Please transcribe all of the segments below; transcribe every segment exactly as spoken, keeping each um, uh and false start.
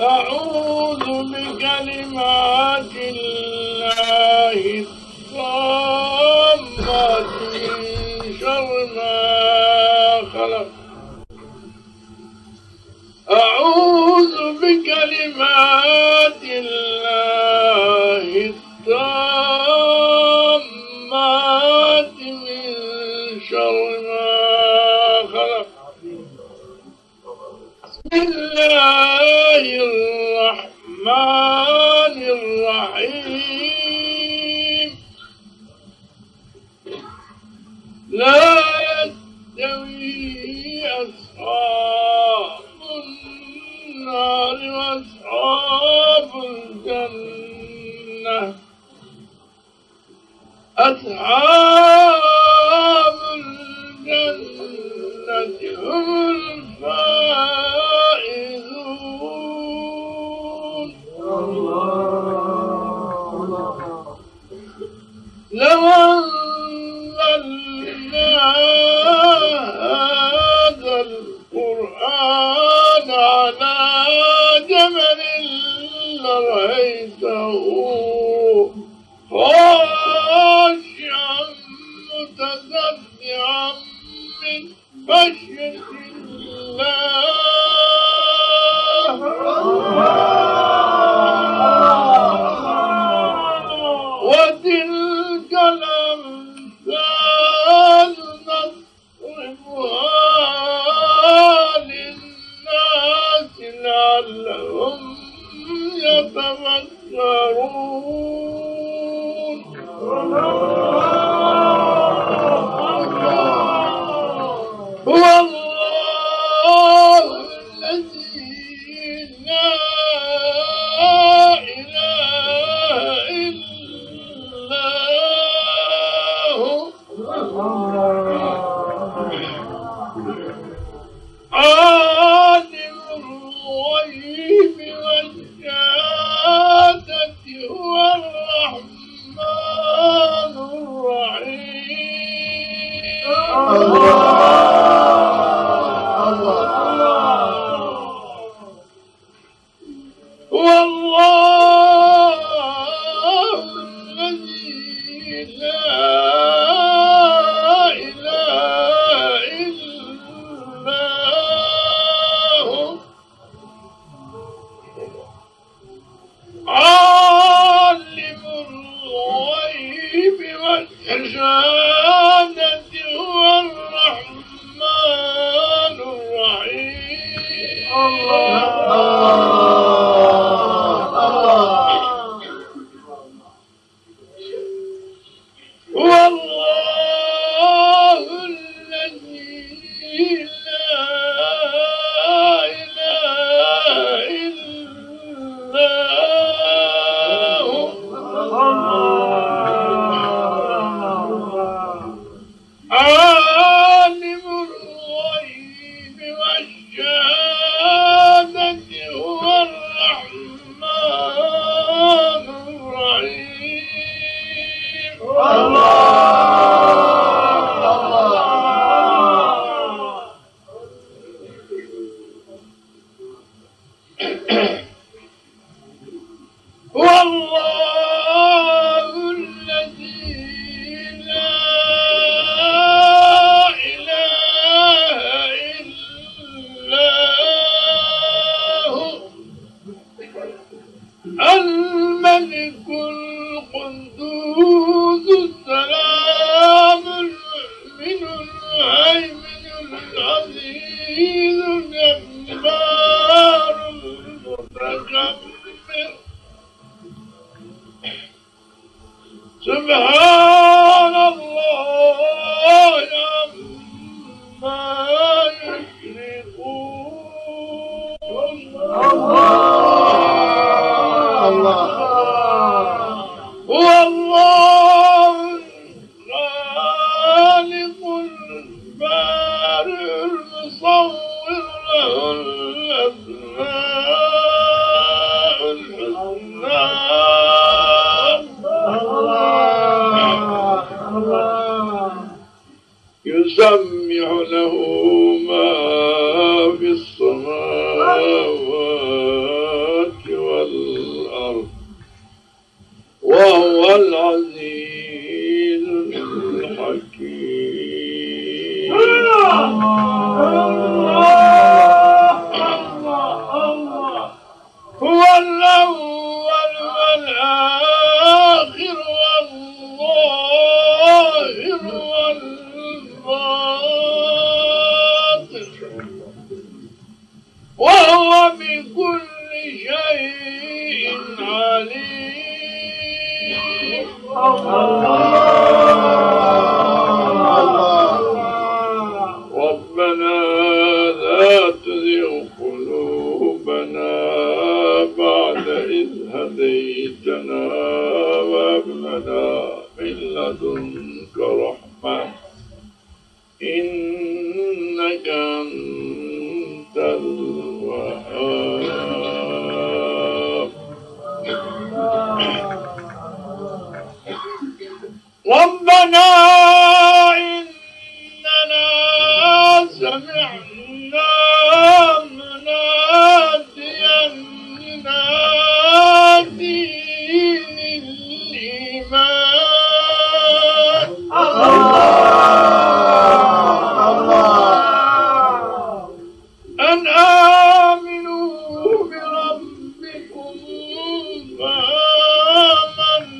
أعوذ بكلمات الله التامات من شر ما خلق. أعوذ بكلمات الله التامات من شر ما خلق. بسم الله الرحمن الرحيم. لا يستوي أصحاب النار وأصحاب الجنة. أصحاب الجنة هم الفائزون. لو أنزلنا هذا القرآن على جبل لرأيته خاشعا متصدعا من خشية الله. وتلك الأمثال نضربها للناس لعلهم يتفكرون. هو الله الذي لا إله إلا هو. عالم الغيب والشهادة هو الرحمن الرحيم. الله، الله، الله. هو الله الذي لا إله إلا هو. عالم الغيب والشهادة هو الرحمن الرحيم. الله، الله، الله. هو الله الذي لا إله إلا هو. عالم الغيب والشهادة هو الرحمن الرحيم. الله، الله، الله. هو الله الذي لا إله إلا هو. الملك القدوس السلام المؤمن المهيمن العزيز الجبار المتكبر. سبحان الله عما يشركون. الله، الله. هو الله الخالق البارئ المصور له الأسماء الحسنى. الله. الأول والآخر والظاهر والباطن وهو بكل شيء عليم. ربنا لا تزغ قلوبنا بعد إذ هديتنا وهب لنا من لدنك رحمة إنك أنت الوهاب. ربنا إننا سمعنا مناديا ينادي للإيمان أن آمنوا بربكم فآمنا.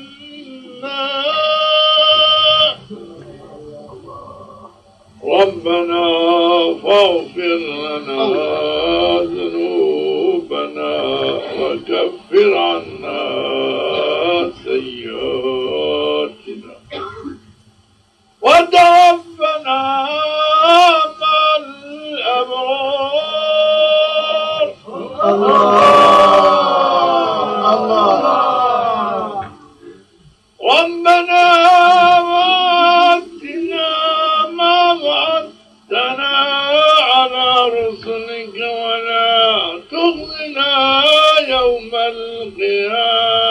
ربنا فاغفر لنا ذنوبنا وكفر عنا سيئاتنا وتوفنا مع الأبرار. الله، الله. ربنا وآتنا ما وعدتنا على رسلك ولا تخزنا يوم القيامة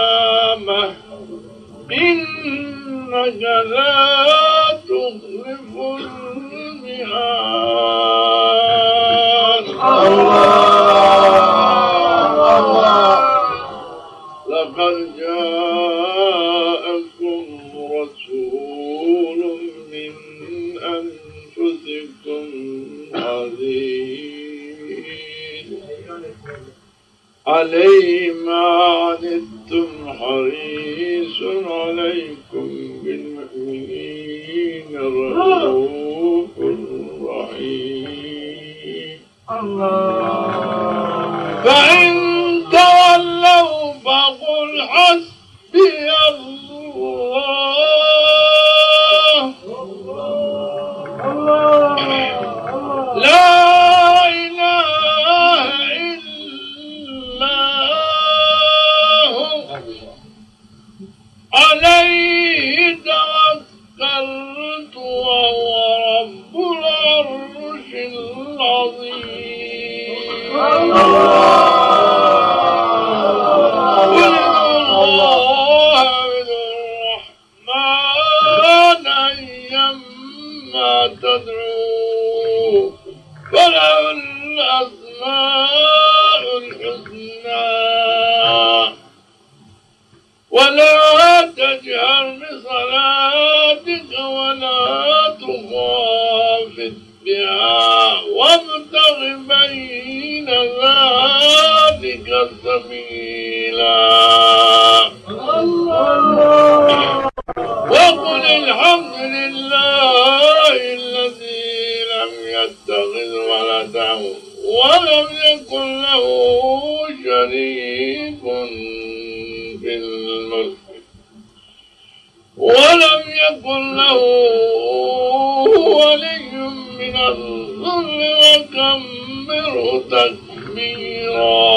إنك لا تخلف الميعاد. الله، الله. لقد جاءكم رسول من أنفسكم عزيز عليه ما عنتم حريص عليكم بالمؤمنين رءوف رحيم. فإن تولوا فقل حسبي الله لا إله إلا هو عليه توكلت وهو رب العرش العظيم. قل ادعوا الله أو ادعوا الرحمن أيما تدعوا فله الأسماء الحسنى ولا تجهر بصلاتك ولا تخافت بها وابتغ بين ذلك سبيلا. وقل الحمد لله الذي لم يتخذ ولدا ولم يكن له شريك في الملك ولم يكن له ولي من الذل وكبره تكبيرا.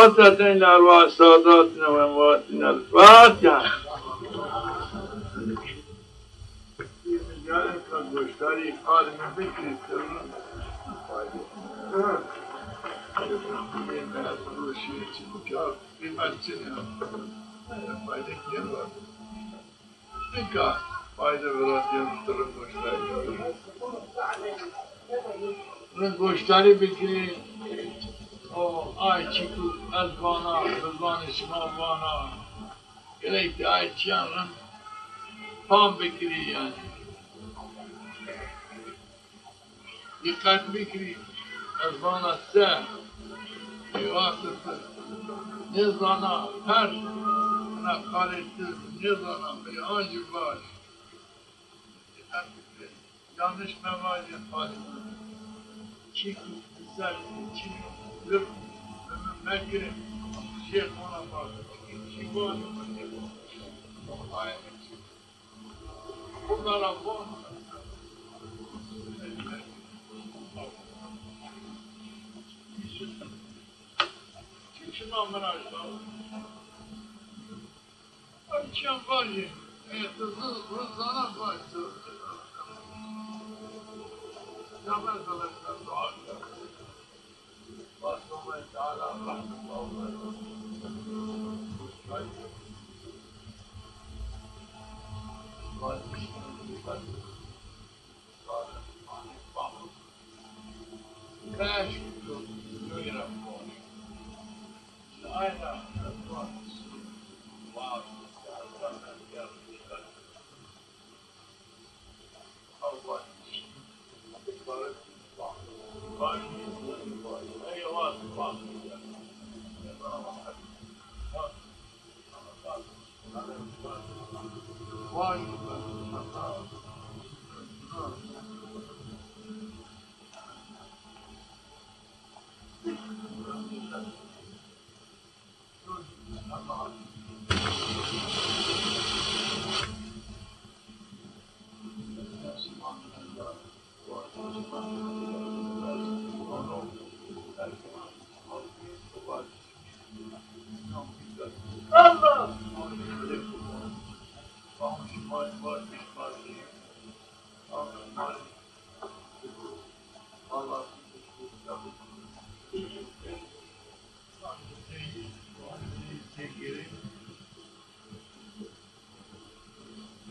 Xaseten li erwaha sadatine we emwatine El-Fatiha. Yarın ka goştarî alime bikrî, sirrin fayde. Yeme roşîye çi bika, qîmet çi ne? Fayde kîye var. Nika fayde viratîyen tu rind goştarî. Rind goştarî bikirî. O ay çî ku ez vana, bi zanê şima vana. Gerek de ay çîyan rind fam bikirî yanî. Dîqet bikrî, ez vana se, ê wextê ti nêzana, her na qalê ti nêzana, bê ancî vaj. Dîqet bikrî, yanlış mevajê qalê ti. Çî ku ser çî lif bi mi mekirê, jê vana vaj. Çî vajê mi nêvajê. Ayê mi çî.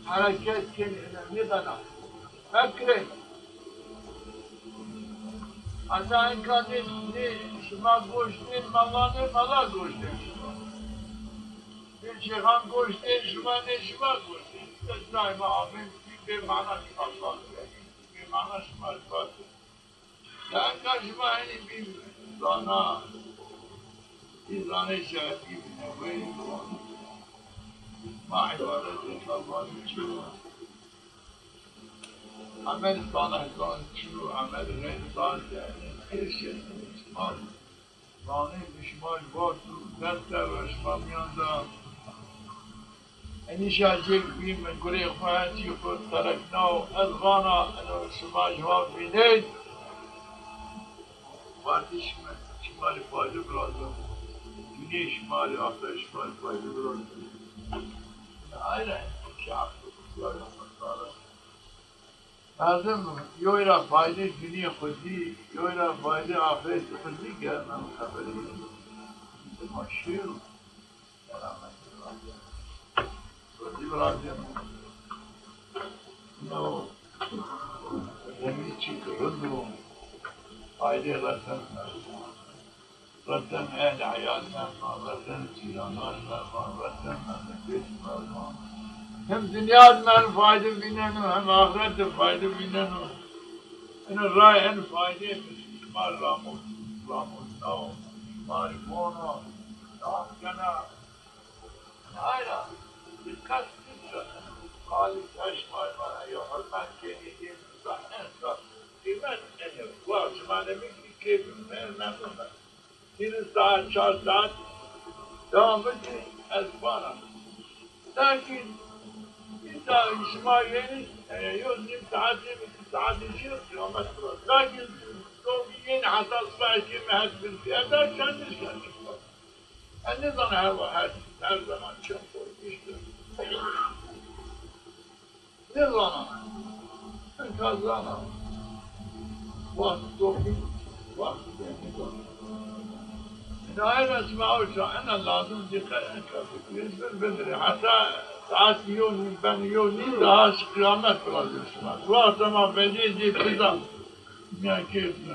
Hereket kenê, nêbena. Fekirê. Heta enka nê, nê şima goş nê, ma vanê, ma la goş nê şima. Nê şêxan goş nê şima, nê şima goş nê. Daîma amên, bê mana şima zaf. Bê mana şima zaf. Yanî ka şima henî bî zana, bî zanê şerefî bîne, wey ma îbadet ê xelvanî çi yo? Emel salih zan çi yo, emel xeyr zan, yanî her şey şima zanê, şima ji vat û dest der ve şima miyan de. Enîşa cêk bî, min gurê xwu her çî xwu terek naw. Ez vana, eno şima ji wan vînên. Partî şima, şima rê fayde virazo. Dinya şima rê, axret şima rê fayde virazo. Aynen, şahs. Lazim, yoy ra fayde dinya xwu dî, yoy ra fayde axret xwu dî ke, eno xeberî ma şêro. Selamet. Sodî virazîyeno. No, demî çîk rind o. Aîlê resen, resen ehl eyal merma, resen cîranan merma, resen memleket merma. Hem dinya di merm fayde vîneno, hem axret di fayde vîneno. Eno ray en fayde şima ramo, ramo nao, şima rê vona. Tamam kena. Hayra, dikkat lütfen. Halik Taşmay bana ya hürmet keni diye lütfen. En çok kıymet eni. Bu akşam anemi ki keyfim memnun ben. Bir saat, çar saat devam edin. Ez bana. Lakin bir daha işime yeni, e, yok, bir saat, bir saat işi yok, kıyamet var. Lakin çok yeni hassas belki mehet bir fiyata kendisi. E, nêzana her, her, her zaman çend koymuştur. Nêzana. Enka zana. Waqt zor, waqt zor. Ina ayna sima awşa, ena lazım dikkat enka fikir bindirê. Hatta saat yo nîm, ben yo nîm daha kıyamet lazım sima. Waqt ama bence de kıza. Yani ki, e,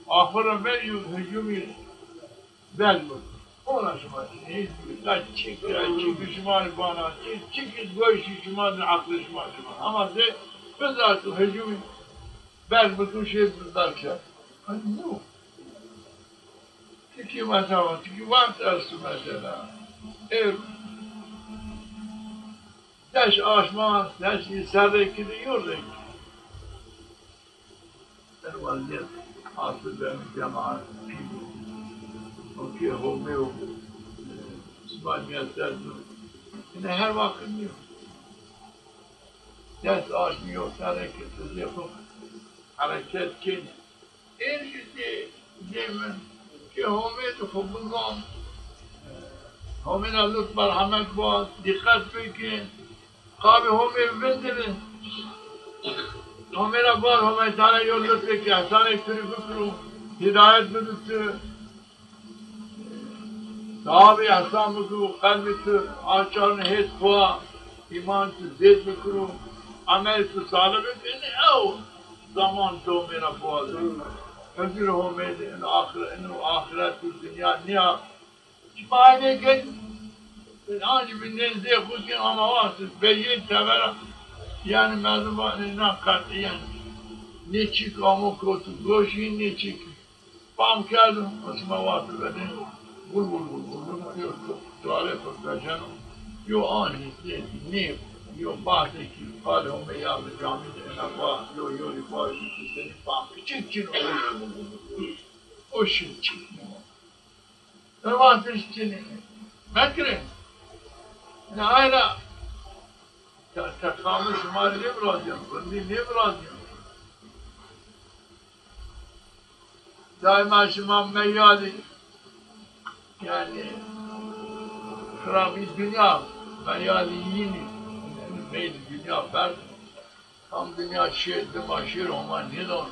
ahıra ben hücumi Belki. Ona şima çi, la çik, la çik şima bana, çik, çik goşî şima de, aqlê şima şima. Ama de bizat hücum, belki tu şey bizat şey. Hani no. Tiki mesela, tiki waqt estu mesela. E, des aşma, des serrê kidi yo renk. Her waziyet asıl ben cemaat pîl o. O ki Homê o, e, sima miyeser do. Yine her vakit niyo. Dest açmıyor, hareket ediyor. Hareket kin. Her şey demin ki Homê de xo bizan. Homê ra lütf merhamet baz, dikkat bikin. Qabê Homê vindirin. Homê ra bal, Homay Teala yo lutfê ke, ihsanê tu rê bikiro, hidayet bido tu. Sahabê ihsan bikiro, qelbê tu açarno hêt xo, îman tu zêd bikiro, emelê tu salih bikiro. Ene ew zaman tu Homê ra biwazo. Huzur Homê de, eno axir-, eno axiret û dinya nîya. Şima aynê ke ancî bi nêzdê xo kî ama wextê bejê tevera, yanî merdim vanê na qetîyen nê çîk amo koto goşî, nê çîk fam kerdo, o şima wextê vedê gul gul gul gul gul yo tu-, tuare xo veceno, yo ancî nê, nê, yo bahsê kî qalê Homê ya bi camî de ena va, yo yo rî va, yo senî fam kî çîk çin o. O şî çîk nîyo. Ewatiş çinî. Mekirê. Ina ayra te-, teqamê şima rê nêvirazîyan, rindî nêvirazîyan. Daîma şima meyalî, yanî, xiramî dinya, meyalî yînî, yanî, meylî dinya berd. Tam dinya şêr, dima şêr, Homa nêdano.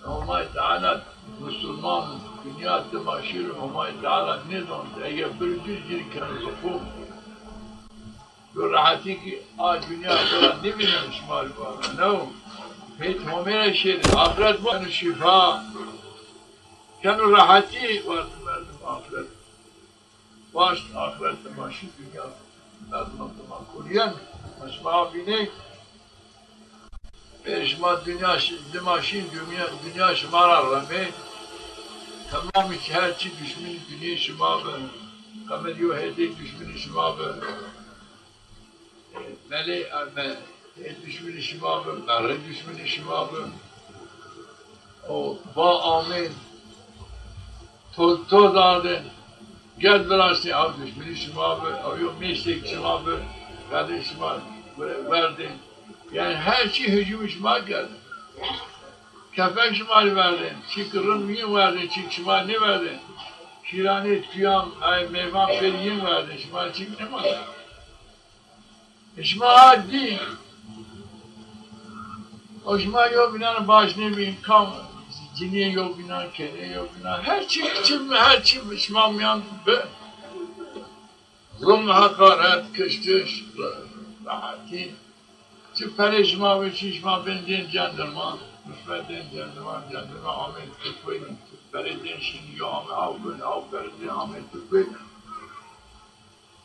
Homay Teala musulman, dinya dima şêr, Homay Teala nêzan, eger biricî jî keno zixo. Bi rehetî kî a dinya xo ra nêvîneno şima rê vana. No. Hêt Homê ra şêrê, axiret keno şîfa. Keno rehetî, wextê merdim axiret. Waşt axiret dima şî, dinya merdiman dima kurîyen. Ma şima vînê, e, şima dinya şî, dima şî, dinya, dinya şima ra remê. Temamî her çî duşminî dinyê şima bi. Qemir yo hêdê duşminî şima bi. Belê, e, me, ê duşminî şima bi, merrê duşminî şima bi. O va amên, to, to dadên, gel viraştê, ew duşminî şima bi, ew yo mêştêk şima bi, qedê şima werdên. Yanî her çî hicûmî şima kerdên. Kefek şima rê verdên, çîk rind yin verdên, çîk şima nêverdên. Şîranê tuyan, ay meyvan pêr yin verdên, şima çîk nêmandên. Şima a dî, o şima yewbînan baş nêbîn, kam cinîyê yewbînan, kenê yewbînan, her çî çi, her çî şima mîyan bi. Zulm, heqaret, kiştiş, rehetî. Çi perê şima bi, çi şima bên dên cendirman, rişwet dên cendirman, cendirman amê tu koy, perê dên şîn yo amê aw bin, aw perê dên amê tu koy.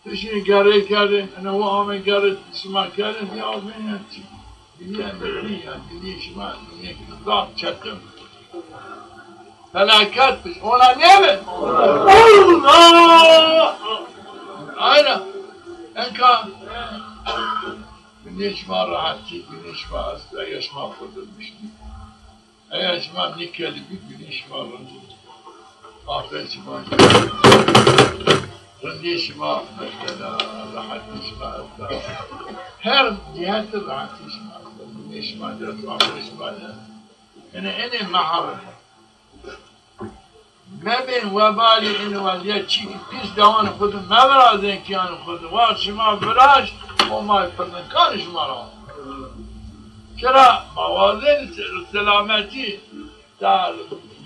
Tu şînî gerrey kerdên, ene wo ame gerrê şima kerdên, ya bîne çi? Dilî endî ya, dilî şima, dilî zaf çetin. Felaket biş. Ona ne be? Allah! Aynen. Enka. Güneş var rahatçı, güneş var hasta, yaşma fırlamış. Eger şima nîkelî bî, gunê şima rind o. Afet şima, rindê şima, mesela, rehetî şima esta. Her cîhetî rehetî şima esta. Gunê şima de, afet şima de. Yanî enê meharê. Mebên webalê enê wezîyet, çîkî pîs dewanê xwu de mevirazên kîyanê xwu de. Wext şima viraşt, Homay pirnikanê şima ra. Çira? Ma wazên se-, selametî. Ta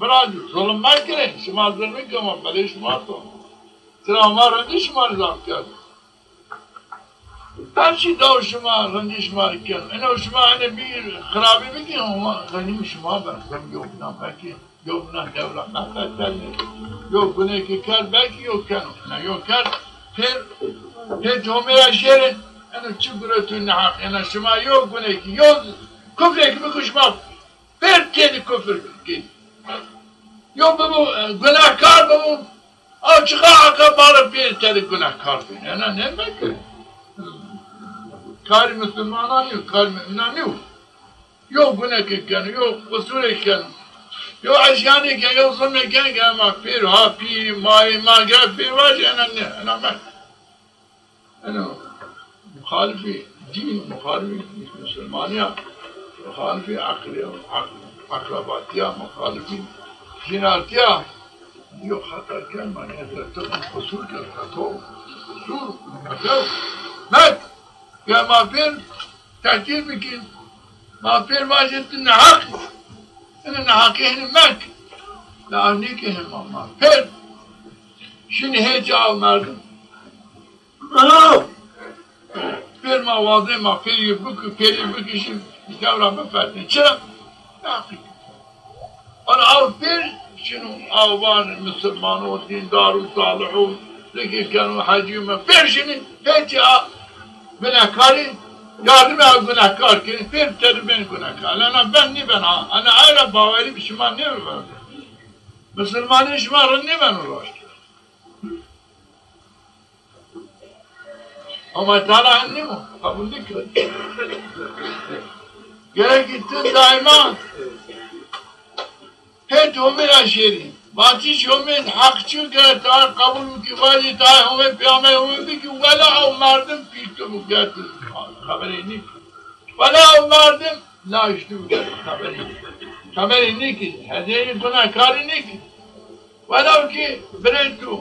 bira zulm mekirin, şima zulmî kema, belê şima to. Tira ma rindî şima rê zaf kerd. Her çî daw şima, rindî şima rê kerd. Eno şima ene bir xirabî bikî, ama xenim şima ben, ben yok nan belki, yok nan devra, qefe telli. Yok gunekî kerd, belki yok keno. Ena yok kerd, pêr, pêr tomê ya şêrin, eno çi gure tu neheq, ena şima yok gunekî, yok kufrekî bikû şima. Pêr têdî kufir kî. Yo bibo, e, gunehkar bibo. Aw çiqa heqa bala pêr têdî gunehkar bî. Ena nêmeke. Karê misilmanan yo, karê muminan yo. Yo gunekê keno, yo qusurê keno. Yo isyanê keno, yo zulmê keno ke ma pêr ha pî, mayî, ma gere pêr vajî, ena nê, ena meke. Eno muxalifî dîn, muxalifî misilmanîya, muxalifî eqlî-, eq-, eqlebatîya, muxalifî zînartîya. Yo xeta kerd, ma nêzerto, qusur kerd, xeto, qusur, xeto. Mek, ya ma pêr tehdîr bikî, ma pêr vajê ti neheq î. Ene neheqî henî mek. La ev nêkenê ma, ma pêr. Şinî hêtî aw merdim. Pêr ma wazê ma pêrî bik-, pêrî bikişî, tewra bifetnê. Çira? Yaqî. Ana aw pêr şino, aw van misilman o, dîndar o, salih o, zikir keno, hecî me. Pêr şinî, hêtî a gunekarî, yardimê a gunekar kenî, pêr tedi bên gunekar. Ana ben nîben ha. Ana ayra bawerî bi şima nêbiben. Misilmanê şima rind nêbeno raşt. Ama Teala nîmo, qebul nîkeno. Gerek ki tu daima hêt Homê ra şêrî. Vatîş Homê heq çi, gerek Teala qebul bikî, vajî Teala Homê, peyamber Homê bikî, wela ew merdim pîl tu bû, gerek tu xeberê nî. Wela ew merdim naştî bû, gerek xeberê nî. Xeberê nî ki, hezêrî gunekarî nî ki. Welew ki birê tu,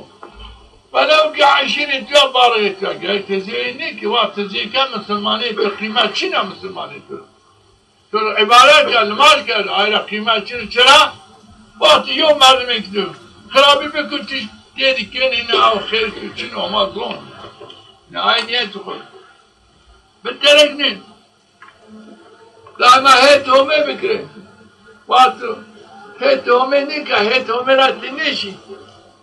welew ki eşîrê tu ya, barê tu ya, gerek ti zê nêkî, wa ti zê ke misilmanê tu, qîmet çin a misilmanê tu. Tu îbadet ke, nimaj ke, ay ra qîmet çin, çira? Wextî yew merdimêk tu xirabî bikir, ti têdî kenî ne, ew xêr tu çin o, ma zon. Ne ay niyetî xo. Bi terek nê. Daima hêt Homê bikirê. Wexto hêt Homê nîka, hêt Homê ra ti nêşî.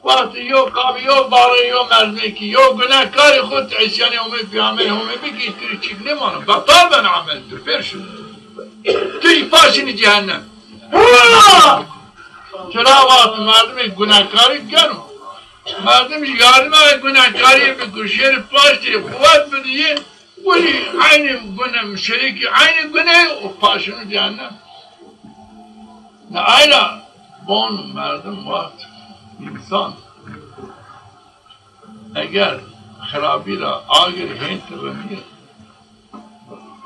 Wexto yo qabî, yo barê, yo merdimêkî, yo gunehkarî xo ti îsyanê Homê, peyamberê Homê bikî, ti rê çîk nêmano. Betal beno emel tu, pêr şino. Tu jî paşinî cehennem. Çira? Wexto merdimê gunehkarî keno, merdim jî yardimê gunehkarî bikir, şêrî paştî quwet bidî, Wî eynî gune, muşerîkî eynî gune û paşino cehennem. Ne ayra bon merdim vat, însan eger xirabî ra agir hênt rindî,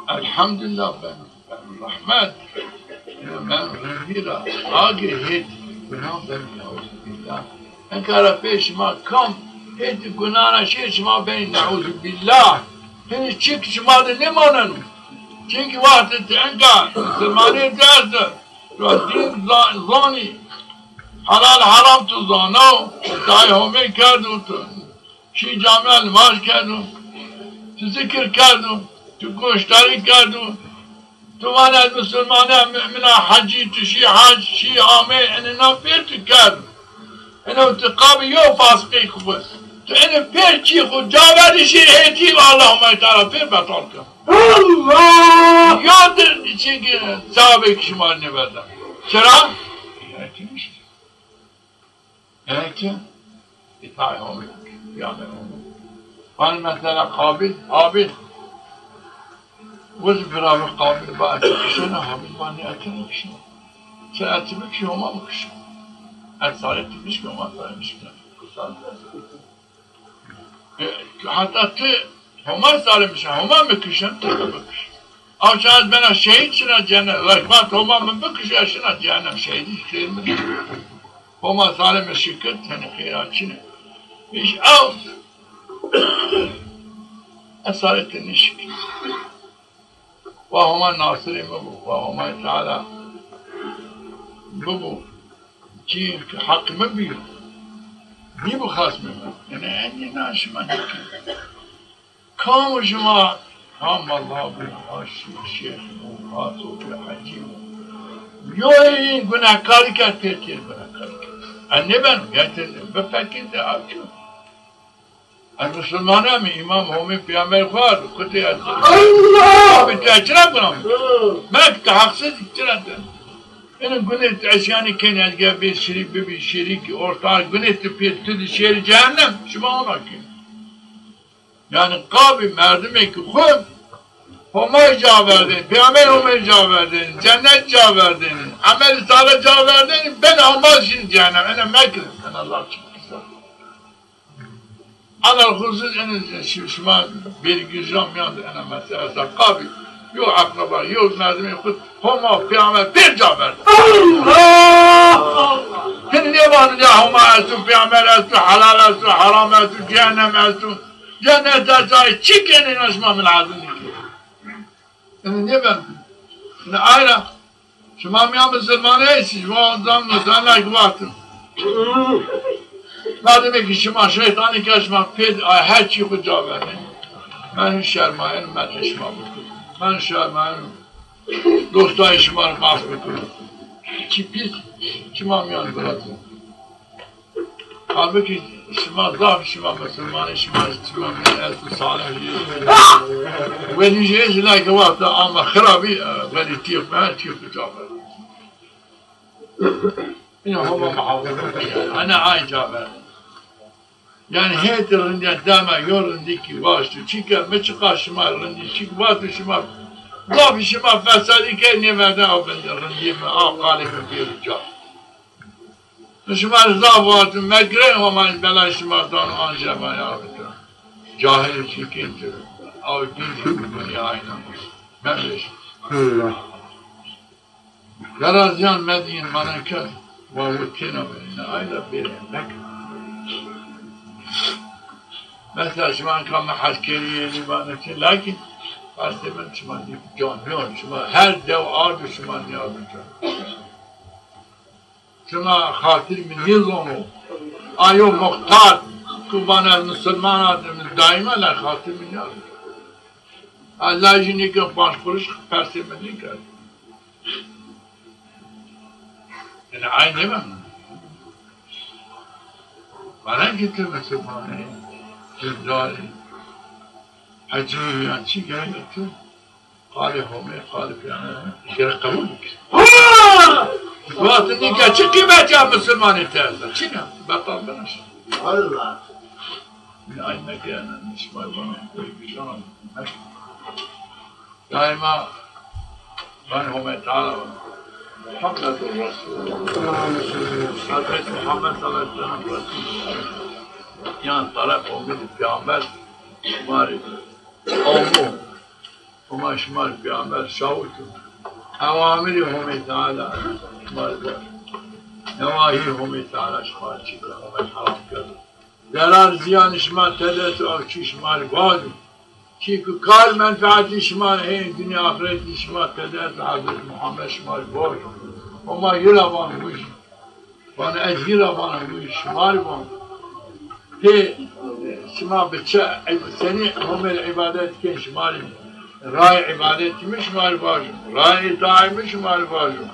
elhamdulîllah ben, ben rehmet, ben rindî ra agir hêt gunan ben, neuzubîllah. Enka ra pê şima kam hêtî gunana şê, şima benî neuzubîllah. Hinî çik şima de nêmaneno. Çimkî wextê ti enka misilmanê tu esto, tu dîn za-, zanî, helal heram tu zano, tu tayê Homê kerdo, tu şî camîya nimaj kerdo, tu zikir kerdo, tu goşdarî kerdo, tu vanê ez misilman a, mumin a, hecî, tu şî hec, şî amê, enê na pêr tu kerd. Eno tu qabî yew fasiqî xwu bi. Tu enê pêr çî xwu ca verdî şîr hêtî, Allahumma Teala pêr betal kir. Allah! Yo dir çîkî cewabêk şima nêverda. Çira? Ene ki, îtaê Homê, pîyamber Homê. Vanê mesela Qabil, Habil. Wiz bira bi Qabil va ez ti kişena, Habil va nê ez ti nêkişena. Ti ez ti bikişî, Homa bikişa. Ez salê ti nişkî, Homa salê nişkîna. E, heta ti Homa salê mi şa, Homa mi kişen, ti mi bikiş. Aw çax ez bena şehîd, şina cehennem. Rehmet Homa mi bikişe, şina cehennem, şehîdî xêr mi dî. Homa salê mi şikit, tenê xêra çin e. Îş ew. Ez salê ti nişkî. Wa Homa nasirê mi bo, wa Homay Teala bibo. Kî ki heq mi bîyo, nîbo xasmê mi. Ene endî na şima nêkî. Kam şima, kam Allah bo, aşî şêx bo, ato bo, hecî bo. Yo yin gunehkarî kerd, pê têr gunehkarî kerd. Ez nêbeno, getir, bifekir de, aw çi. Ez musulmane mi, îmam Homê peyamber xwu ard, kutê ez. Allah! Abi tu ez çira guna mi? Hı. Mek tu heqsiz, çira tu. Ene gunê tu ez yanî kenî ez ge bê şirîk bibî, şirîk, ortax, gunê tu pê tu di şêrî cehennem, şima ona kenî. Yanî qabî merdimê ki xwu Homay ca verdênî, peyamber Homay ca verdênî, cennet ca verdênî, emel salih ca verdênî, ben amaz şin cehennem, ene mekirin, ene Allah çikin. Alelxusûs ene şi-, şima bêrgîrjan mîyan de ena mesela esta qabî. Yo eqreba, yo merdimê xwu Homa, peyamber pêr ca verdo. Allah! Hin nêvano ya Homa esto, peyamber esto, helal esto, heram esto, cehennem esto, cennet esto, ay çi kenê na şima min hazir nêkê. Ene nêben. Ene ay ra şima mîyan misilmane ey, şima ondan misilmane ki wextin. Merdimê ki şima şeytanî ke şima pê, ay her çî xwu ca verên. Men şermayen, men şima bikir. Men şermayen, dostay şima ri maf bikir. Çi pîs, şima mîyan biratin. Halbukî şima zaf, şima misilmanî, şima, şima mi esto salih jî. Welî jî ez, lakin wexta ama xirabî, e, welî tîq me, tîq ca ver. Ina Homa muhafaza kena. Ene ay ca ver. Yanî hêt rindîya dema yo rindî ki waşto. Çike mi çiqa şima rindî, çik vato şima, zafî şima fesadî ke nêverde aw bende rindî mi, aw qalê mi bêro ca. Şima zaf vato, megrên Homa belay şima dano, ancî ma ya bito. Cahil çikin tu, aw din çikin tu ya ayna. Mebeş. Garaz yan medin mana kes, wa wu têna verîne, ayna bêrê mek. Mesela şima ka mi hes kerî yenî vana çi, lakin qasdê min şima nî can, nî can, şima her dew ardo şima nîyardo can. Şima xatir mi nêzono. Ayo muxtar, tu vana ez musulman a, daîma la xatir mi nîyardo. Allah jî nêken, panc quruş persê mi nêkerd. Yanî ay nêben. Vana ki tu misilman ê, dindar ê, hecî yan çi gerek tu qalê Homê, qalê peyamberî gere qebul bikir. Wextî nîke çi qîmet ya misilmanê te esta? Çin a, betal bena şima. Allah. Ay mekerene, şima vana, şima. Daîma ben Homê Teala Muhammedur Resulullah. Hazreti Muhammed sallallahu aleyhi ve sellem Resulullah. Yan talep omid peyamber şima rê amo. Homa şima rê peyamber şawit o. Ewamirî Homê Teala şima rê vaj. Newahî Homê Teala şima rê çi keno, Homê haram kerdo. Zerar zîyan şima tede esto, aw çî şima rê vajo. Çîku kar menfeetî şima rê hên dinya axretî şima tede esto, Hazreti Muhammed şima rê vajo. Homa yi ra vano wij. Vano ez yi ra vana wij, şima rê vano. Pê şima bi çi, senî Homê rê îbadet kên şima rê. Rayê îbadetî mi şima rê vajo. Rayê îtaê mi şima rê vajo.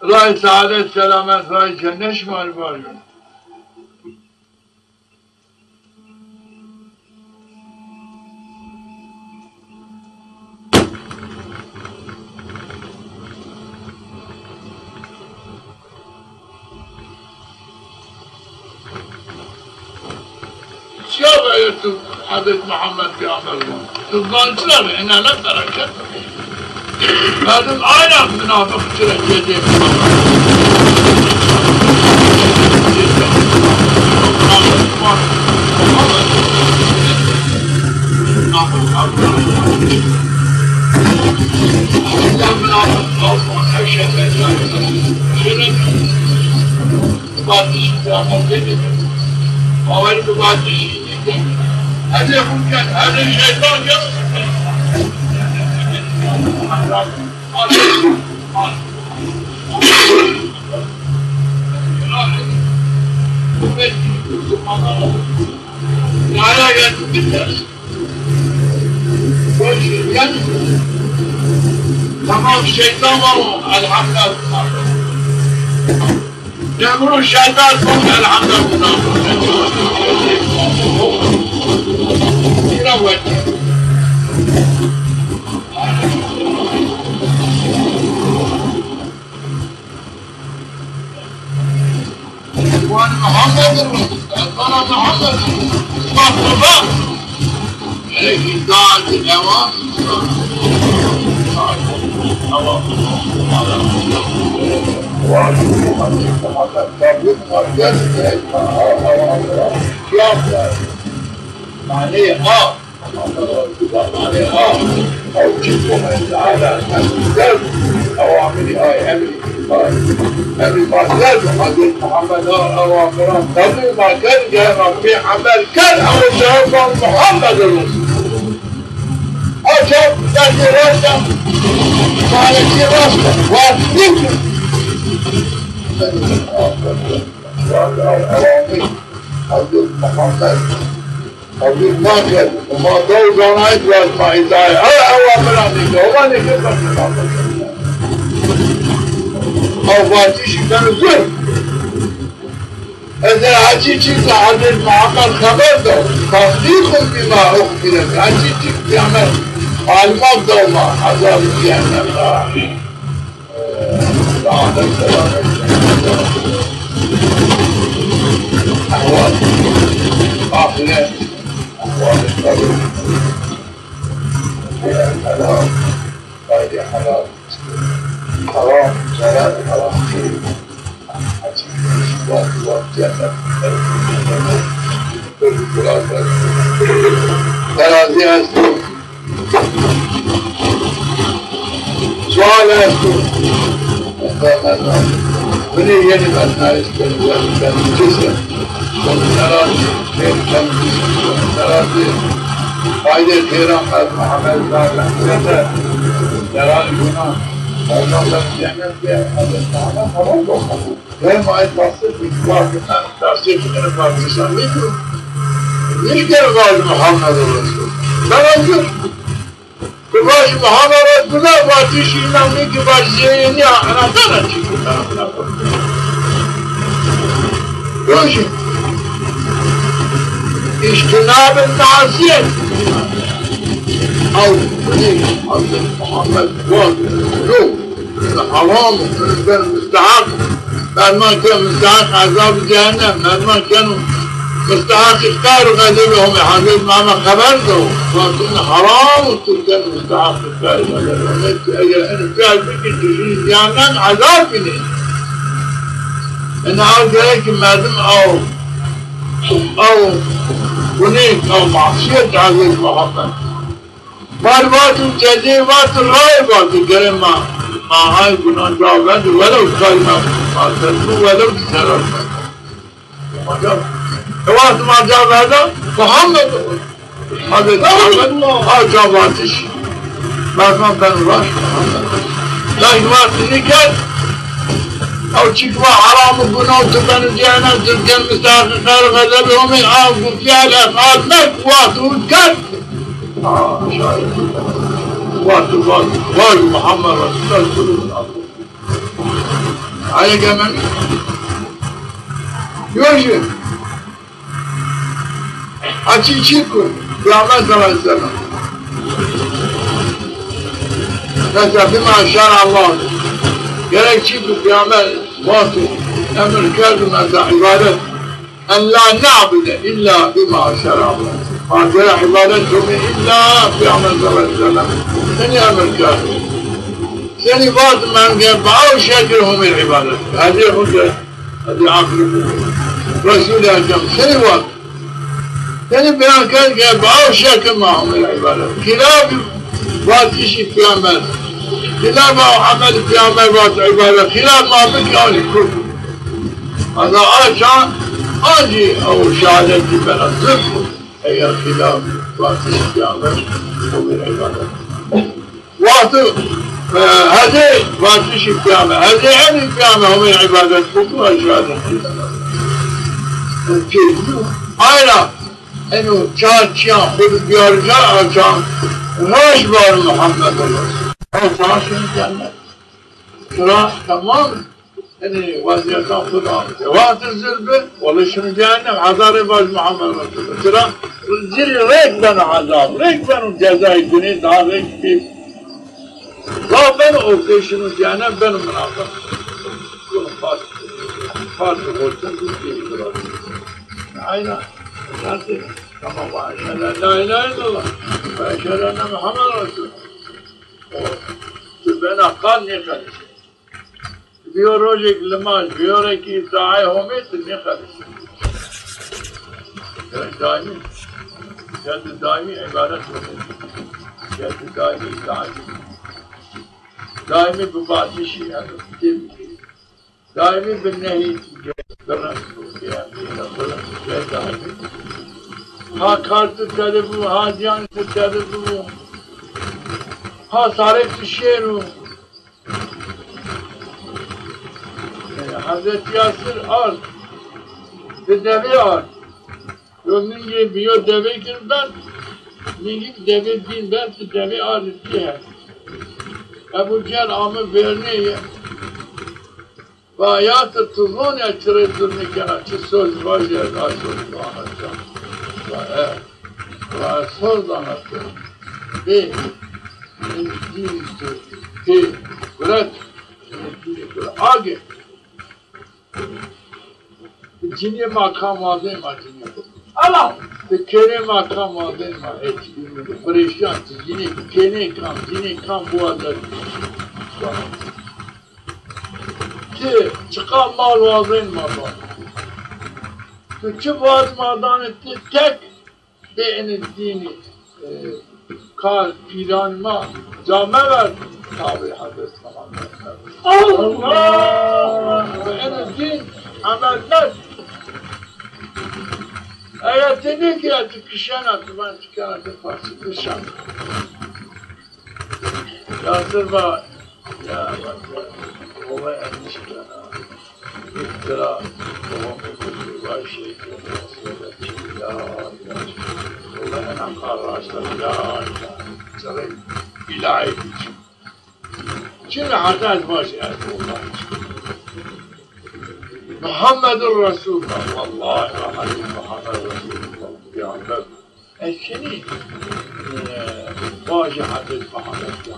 Rayê seadet, selamet, rayê cennet şima rê vajo. Ayetû Hezret Muhammed Peyxamber. Tu zan çira bi, ina ne felaket. Merdim ayna münafık çira kedi. Şöyle Vatişî zaman dedi. Bawerî bi vatişî dedi. Hadi hukmen, hadi şeytan gel. Yaya geldi. Tamam, şeytan var o, elhamdülillah. Memnun şeytan son, elhamdülillah. Yine var. Muhammed, Muhammed, Muhammed. Bak, bak. Ey, imdad, devam. Tamam. Mane ha. Ew çi ku Teala emrî kerd, ewamîrî ay emrî ay, emrî ma kerd, Hezret Muhammed a ewamiran qebul ma kerd, gere ma pêxember kerd, ew cewab Muhammed Resul. Ew cewab destê rast a, manetî rast a, wa nîkir. Ewamîr Hezret Muhammed. Qebul nakerd, ma dew zanayî ki ez ma îtayê ew ewamiran nêkerd, homa nêkerd, bes. Ew vatişî beno zor. Ez ê hecî çî ki Hezret Muhammed xeber do, tasdîqun bîma uxbire bi, hecî çî ki Peyxember malumat do ma, ezabî cehennem ra. Selamet, selamet. Ahval, ahiret, ahval, kabir. Helal, gayri helal. Haram, helal, haram. Açık, var, var, cennet. Terazî esto. Sual esto. Binê yenî ben nayîs ben ben ben kisa. Terazî, ben ben terazî. Haydi têra qed Muhammed zaten sete. Terazî buna. Ondan ben cennet ve Hazreti Muhammed haram olmadı. Hema tasdîq, tasdîq, tasdîq, tasdîq. Nîşkeno vajî Muhammed Resul. Beraber. Tu vajî Muhammed Resul, vatişî înan ki vajî zêyê nîya, ina dana çi. Rojî. İctinab-ı masiyet. Ew, Hazreti Muhammed, yok. Haram, ben müstehak. Merdiman keno müstehak ezab cehennem. Merdiman keno müstehak îqtar û xezeb Homê. Hazreti Muhammed xeber do. Vatî haram, tu keno müstehak îqtar û xezeb Homê. Eger eno fiil bikî, tu şî cehennem ezab bînî. Ina ew gerek ki merdim ew, ew gunê, ew masiyet Hazreti Muhammed. Mar vatû, cezê vatû, rayê vatû, gerê ma, ma hay gunan ca verdi, welew kay ma, ma terku, welew ki zerar ma. Ma ca, e vat ma ca verda, Muhammed, Hazreti Muhammed, ha ca vatiş. Merdiman ben ulaş, Muhammed. Lakin vatî nîkerd, ew çîk va heram û gunan tu ben û cehennem, tu gen mistahîqî qehr û xezebê Homê, a gu fiil efal mek, vatû kerd. Aa, şayet. Vatû, vatû, vatû, Muhammed Resulullah. Aye gemen. Yojî. Açî çî ku Peyxamber sallallahu aleyhi ve sellem. Mesela bima şerallah. Gerek çî ku Peyxamber vatû emir kerdi mesela îbadet. أن لا نعبد إلا بما شرع الله. Ma cere îbadet bikî îlla Peyxamber sallallahu aleyhi ve sellem. Senî emir kerd? Senî vat ma ke bi ew şekil Homê îbadet. Hezê xo ke, hezê aqilî xo. Resûlê Ekrem senî vat? Senî beyan kerd ke bi ew şekil ma Homê îbadet. Xîlafî vatişî Peyxamber. Xîlaf ew emel Peyxamber vat îbadet. Xîlaf ma bikî, ewnî kufr. Eza a çan ancî ew şehadetî bena zilf, eger xîlaf vatişî Peyxamber, o bir îbadet. Wexto, e, hezê vatişî Peyxamber, hezê emrî Peyxamber, homê îbadet bikî, ew şehadetî bena. Ayna, eno çar çîyan xo de biyar ca, a çan raşt bar Muhammed Resul. Ew çan şin cennet. Sıra tamam. Yanî wezîyetan xo de amite. Wextê zilf bi, wele şino cehennem, hezarê vaj Muhammed Resulullah. Çira? Ci rê rêk beno ezab, rêk beno cezayê gunê, daha rêk bî. Zaf beno, o ke şino cehennem beno munafık. Kuno fas, fas borcun bir şey. Aynen. Nasıl? Tamam, ve eşhedü en la ilahe illallah. Ve eşhedü enne Muhammed Resulullah. O, tu bena qal nêqelişê. Biyo rojêk limaj, biyo rêkî îtaayê Homê, ti nêqelişî. Gerek daîmî, gerek daîmî îbadet Homê. Gerek daîmî îtaayê. Daîmî bi vatişî, yanî fikir bikî. Daîmî bi nehî, bi reng, bi emrî, bi reng, daîmî. Ha kar tu tede bû, ha ziyan tu tede bû. Ha sarê tu şêr û. E, Hezretî Yasir ard, bi devê ard. Yo ningê bi yo devê gir ben, ningî bi devê dîn ben, tu devê ard dî he. Ebu Cehil ame vernê ye. Va Yasir, tu zonî ez çi rê zulmî kena, çi soz vajî, ez a soz zana. Va e, va ez soz zana tu. Bê, in dînî tu pê guret. Age, cinîyê ma kam wazên ma cinîyê. Ala! Ti kênê ma kam wazên ma ê cinîyê. Perêşan ti cinîyê, kênê kam, cinîyê kam biwazên. Ti çiqa mal wazên ma ba. Ti çi vaj ma danê ti tek. Bê enê dînî, e, kar pîranî ma ca mever, tabî Hezret Muhammed. Allah! Bi enê dîn emel mek. Eya ti nêkî ya ti kişena, ti van ti kena ti parçe kişen. Yasir va, ya, va, ya, ola endişe ya. İftira, tohum, vay şey, ya, ya. Ola ena qar raşta, ya, ya. Çare ilahi biçim. Çin hata baş ya, Allah. Muhammedur Resulullah, vallahi, Muhammed Resulullah. Ya, ben Eşkenî, e, vajî Hezret Muhammed ya.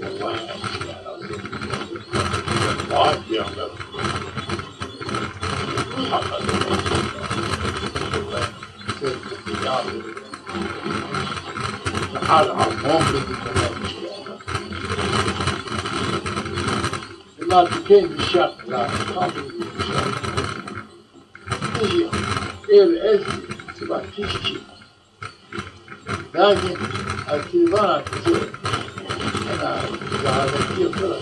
Vallahi, vay peygamber. Muhammed. Al, al, bombe bir kadar. Bunlar bir şey, bir şey yaptılar. Tam bir şey. Êr ez siba kişçî. Lakin ez ti vana ti ena cehaletî xo ra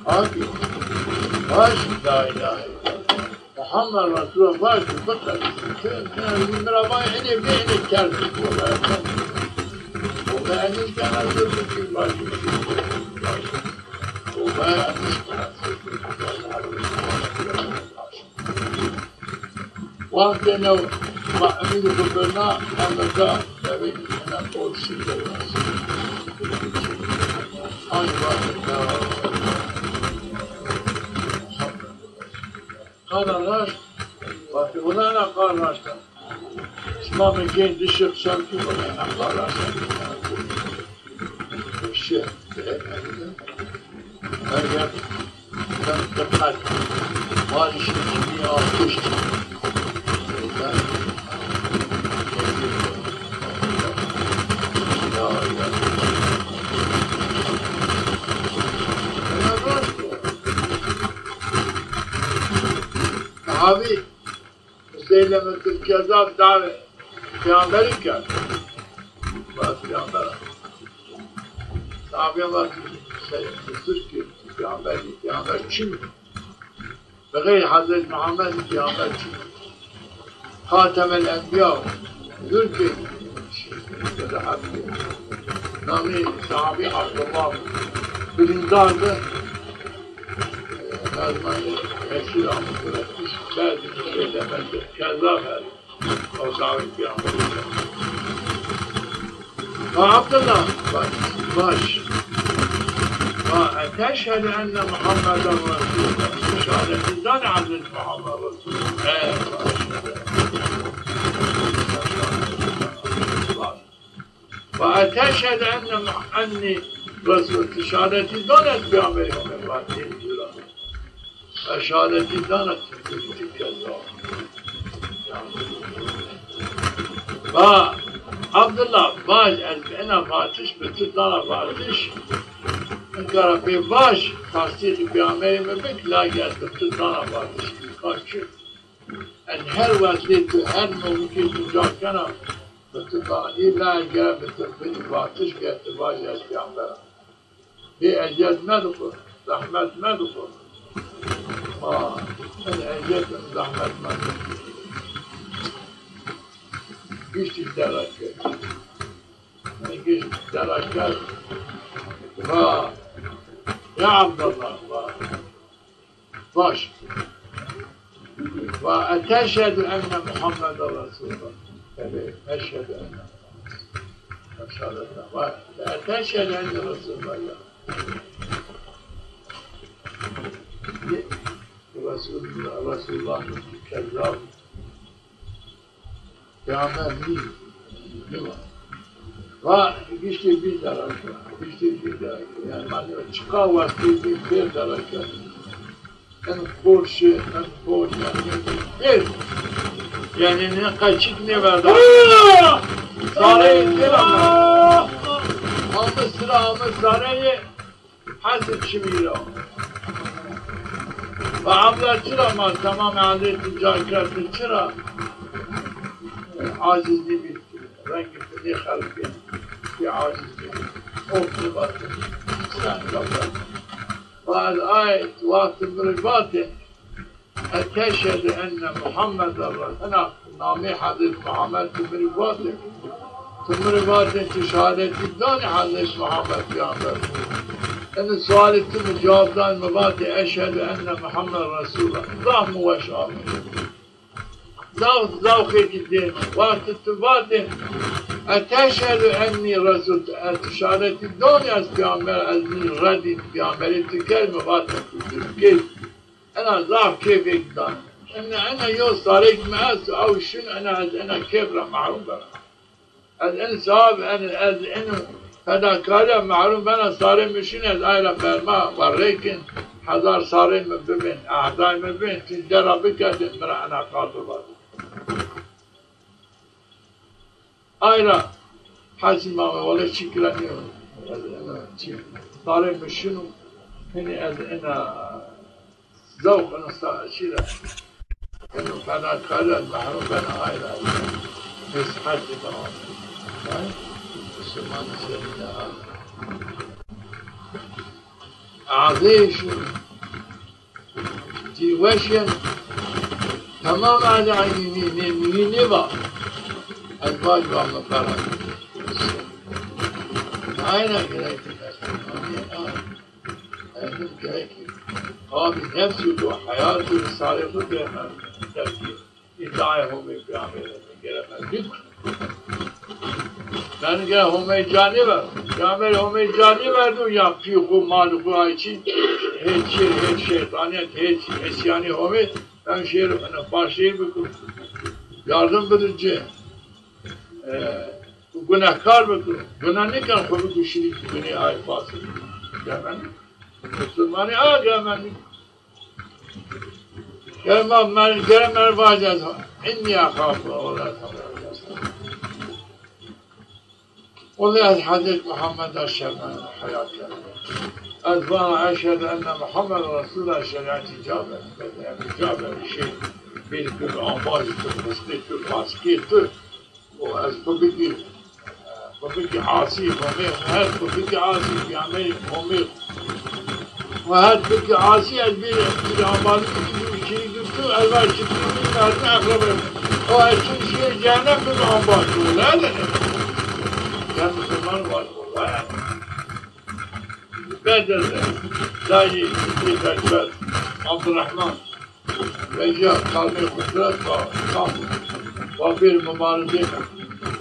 akî, vaj la îlahe îllallah Muhammed Resulullah, vaj biqe. Ti, ti, mi ra vay enê, mi enê kerd. O be enê kena zor bikî, vaj. O be enê kena zor bikî. Wextê new ma emîrî xo birna, hemeta devê ena polîsî de. Ay wextê na. Qala raşt, wextê wina ena qala raşt a. Şima mi gên dişê qisam kî wina ena qala raşt a. Şi, eger ben diqqet, mal işin kimi alkış, Seylemetül Kezzab dawê peyamberî kerd. Vat peyamber. Sahabîyan vat, Sey-, Mesud ki peyamber, peyamber çin. Bi xeyrî Hezret Muhammed peyamber çin. Xatemel Enbiya, dûr ki, namê sahabî Abdullah birîndar bi. Nazmanî Mesud amû guretmiş, berdî Seylemetül Kezzab. O dawî peyamberî kerd. Va Abdullah, va, vaj. Va, "Eteşhedü enne Muhammeden Resulullah." Şehadetî danî Hezret Muhammed Resulullah. E, vaj. Va, "Eteşhedü enne Muh-, enni Resul." Ti şehadetî danî ez peyamberî Homê? Va, nê, dûr a. Ez şehadetî dana ti, ti, ti Kezzab. Va, Abdullah, vaj, ez bi ena vatiş, bi ti dana vatiş. Inkara bê vaj, tasdîqî peyamberî mi bik, lagî ez bi ti dana vatiş. Kaçî? Ez her wextê tu, her nomikê tu ca kena, bi ti dana. Îlla ez gere bi ti binî vatiş, gere ti vajî ez peyamber a. Bê eziyet medixo, zehmet medixo. Ma, ez eziyet û zehmet medixo. Giştî dera kerd. Giştî dera kerd. Va, ya Abdullah, va. Baş. Va eteşhedü enne Muhammeden Resulullah. Ebe, eşhedü enne Muhammeden. Eşhedü enne. Va eteşhedü enne Resulullah ya. Resulullah, Resulullah, Kezzab. Peyamber nî, nî va. Va, giştî bîn dera ke, giştî bîn dera ke. Yanî, ma nî va, çiqa wextî bîn pêr dera ke. En xorşi, en xor, yanî, pêr. Yanî, ne qeçik ne verda. Sareyê têra. Amı sıra, amı sareyê. Hesib şimî ra. Va ebla çira ma temamê Hezretî ca kerd, çira? Aciz nîbî, rengê tu nêxelqî, ti aciz nîbî. O ki vatê, sen vatê. Va ez ay wextî mi rê vatê, Eteşhedü enne Muhammeden Resul. Ena namê Hezret Muhammed tu mi rê vatê. Tu mi rê vatê, tu şehadetî danî Hezret Muhammed peyamber. Eno sualê tu mi cewab danî, mi vatê, Eşhedü enne Muhammeden Resulullah. Zaf mi weş amê. Zaf, zaf xêkî dê mi. Wextî tu vatê, Eteşhedü ennî Resul. E, tu şehadetî danî ez peyamber, ez nî redî peyamberî tu kerd, mi vatê tu tu kerd. Ena zaf kêfêk dano. Ena, ena yo sarêk mi esto, ew şino, ena ez ena kêf ra mehrûm bena. Ez en sewab, en, ez eno fedakarî ra mehrûm bena, sarê mi şino, ez ay ra berma, werrêkin, hezar sarê mi bibên, ehdayê mi bibên, ti dera bikerdên, mi ra ena qal bivatên. Ay ra hesî ma, wele çî kira nîyo. Ez ena çî. Sarê mi şino, hinî ez ena zewq, ena sa-, çî ra. Eno fedakarî ra mehrûm bena, ay ra. Nêsîhetî bena. Ay, Musulmanî serî de a. Azê şino. Ti weş yen. Temam azaynî nê, nê, nê, nêva. Ez vaj va mi qera. Ayna gerek. Erdim gerek. Abi nefsî xo, heyatî sarê xo gerek. Îddiayê Homê peyamberî gerek. Bik. Ben gere Homey ca nêverdo. Peyamberî Homey ca nêverdo ya pî xo, malî xo, ay çî, hêç şêr, hêç şeytaniyet, hêç îsyanî Homê, ben şêr, ena, başleyî bikim. Yardım bidim ci. E, gunehkar bikim. Guna nêken, xo bikim şirîk, gunê ay fasik. Germen, Musulmanî a germen. Gere ma, mer-, gere mer vac ez, înnî exafu Allah. Wele ez Hezret Muhammed ra şermen, heya kerdo. Ez vana eşhedü enne Muhammeden Resulullah, şerîetî ca ber, yanî ca ber, şey. Bêrî tu ambalî tu, xistê tu, askê tu. O ez tu bikî, tu bikî asî, Homê, her tu bikî asî, pîyamberî Homê. Û her tu bikî asî, ez bêrî, ez bêrî ambalî bikî, bikî, bikî, tu, ez va şikrî bikî, ez eqrebê. O ez tu şîyê cehennem, tu ambalî tu, ne de? Ya Musulman var, var. Bedel, dayî, Bedel, Abdurrahman. Vecîya kalbê xudret va, kam va bêr mubarizê.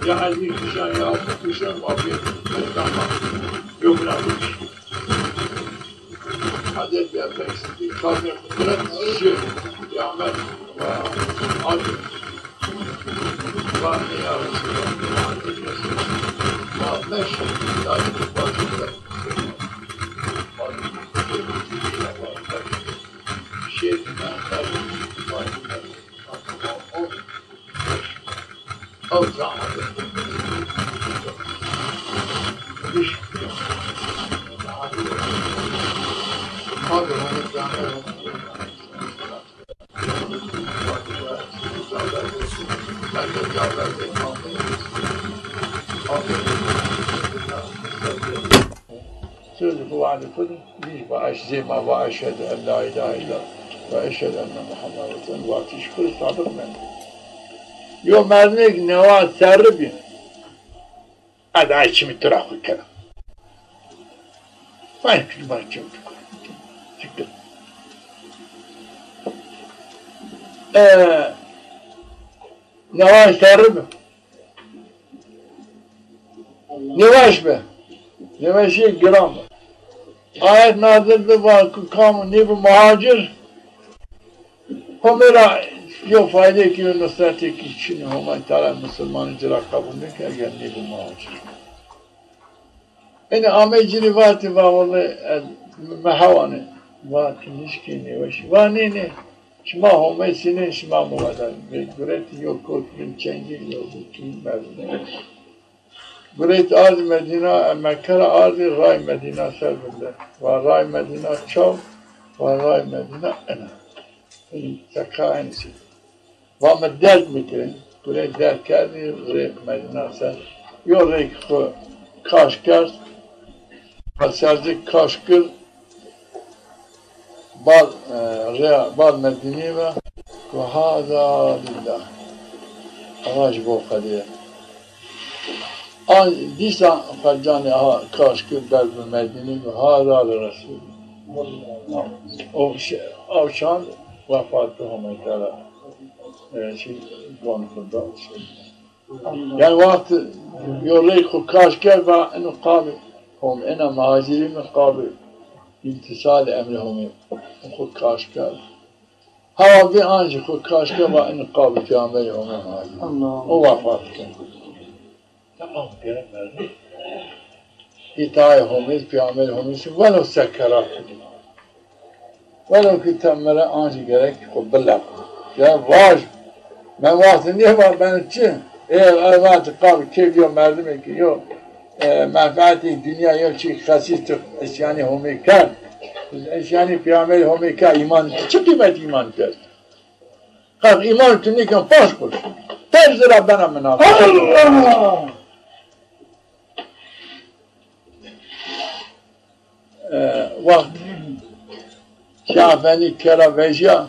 Ya ez nîkişan ya bikişan va bêr. Tamam. Yok, bırakmış. Adet ya ben kalbê xudret şi. Ya ben, va, acı. Va ne ya Resulallah. Va meş. Ya Resulallah. Sözü bu, we'dê xwu de, dij va eş zê ma va eşhedü en la ilahe illallah ve eşhedü enne Muhammeden Resulullah, vatişî xwu de sadiq mend. Yo merdimêk newa serri bî. Ez ay çimî tu ra xwu kena. Vay, vay, çimî tu kena. Siktir. E, newa serri bî. Nêweş bi. Nêweşîye giran bi. Ayet nazil bi, va ku kam nêbi muhacir, Homê ra yo faydeyêkî yo nusretêkî çin o. Homay Teala musulmanî ci ra qebul nêke eger nêbi muhacir. Enê amey ci rê vatê, va wele ez, mi hewanê. Va ti nişkê nêweşî. Va nê nê. Şima Homey sînên, şima mi weda. Guretî yo kot bin çengî, yo bin kî merdimî. Guret ardî Medîna, Mekke ra ardî, ray Medîna ser vinde. Va ray Medîna çaw, va ray Medîna ena. Teqa en sî. Va mi derg bikirê. Guret derg kerdî, rê Medîna ser. Yo rêk xwu kaş kerd. Va serzik kaş kir. Bal, e, rêya bal Medînî ve, ku hada lillah. Ama ji bo Xwedê. An dîsa xwe canê aha kaş kir, ber bi Medînî ve, hada li Resûlî. O şe-, aw çand wefat bi Homay Teala. E, şey, bon xwe da, şey. Yanî wext yo rey xwu kaş kerd, va ino qabî Hom-, ena muhacirî mi qabî îmtîsalî emrê Homê xwu kaş kerd. Hewa vê an jî xwu kaş kerd, va ino qabî peyamberê Homê muhacirî. Allah. O wefat kerd. Tamam, gerek verdi. Îtayê Homê, peyamberê Homê, welo sekerat. Welo ki te mere ancî gerek xwu bileq. Ya vaj, me wextî nêva ben çi? Ê, ê vaj qab kêf yo merdimê ki yo, e, menfeetê dinya yo çi xesîs tu îsyanê Homê kerd. Îsyanê peyamberê Homê kerd, îman, çi qîmet îman kerd? Qas îman tu nêken paş kuş. Ter zira bena minafik. Allah! E, wext Şah Efendî kera vejîya,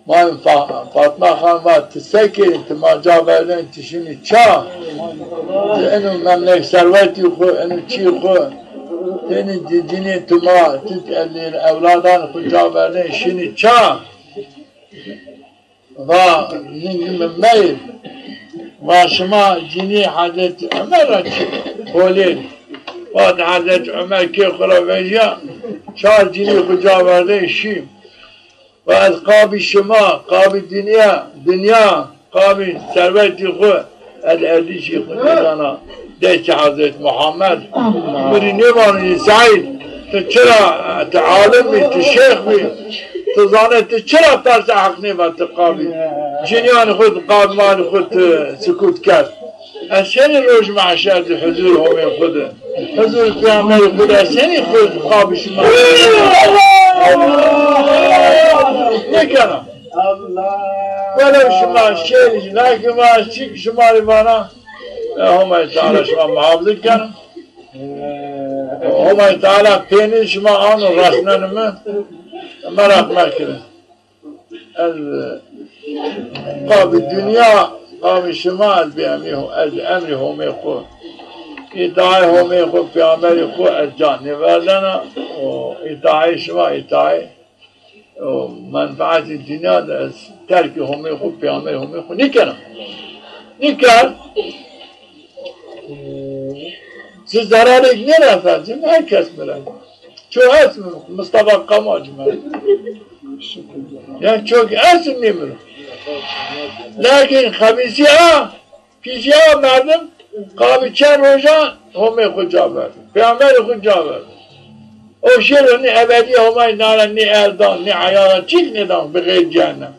ma Fa-, Fatma Xan va, ti se kerî, ti ma ca verdên, ti şinî ça? Ti eno memlek serwetî xwu, eno çî xwu, ti eno ci-, cinî ti ma, ti ewladan xwu ca verdên, şinî ça? Va, nîngî mi meyr. Va, şima cinî Hezretî Omer ra çi holên? Va, Hezretî Omer kê xwu ra vejîya, çar cinî xwu ca verdên şî. Va, ez qabî şima, qabî dinya, dinya, qabî serwetî xwu, ez erdîşî xwu nêdana destê Hezret Muhammed. Mi rî nêvano, ê Seîd, ti çira, ti alim bî, ti şêx bî, ti zane, ti çira persê Heq nêva, ti qabî cinîyanê xwu, ti qabî malê xwu ti sukût kerd? Ez senî roj mehşer di huzûr Homê xwu di, huzûr Peyamberê xwu di, ez senî xwu qabî şima nêkena? Welew şima şêrî jî nakî va, çîk şima rê vana, e, Homay Teala şima muhafizî keno. Homay Teala pênî şima ano resneno mi, meraq mekirin. Ez, e, qabî dinya, qabî şima, ez bi emrî, ez emrî Homê xwu, îtaê Homê xwu, peyamberî xwu ez ca nêverdena û îtaê şima, îtaê û menfeetê dinya de ez terkê Homê xwu, peyamberê Homê xwu nîkena. Nîker. Ci zerarêk nêresa ci, her kes mire. Ço est mi? Mustafa Kamal ci mi. Ya çok est nêmiro. Lakin xebîsî a, pîjî a merdim, qabî çend rojan Homê xwu ca verdo. Peyamberê xwu ca verdo. O şêro nê ebedî Homay nara nê erdan, nê eyara çîk nêdan bi xeyr cehennem.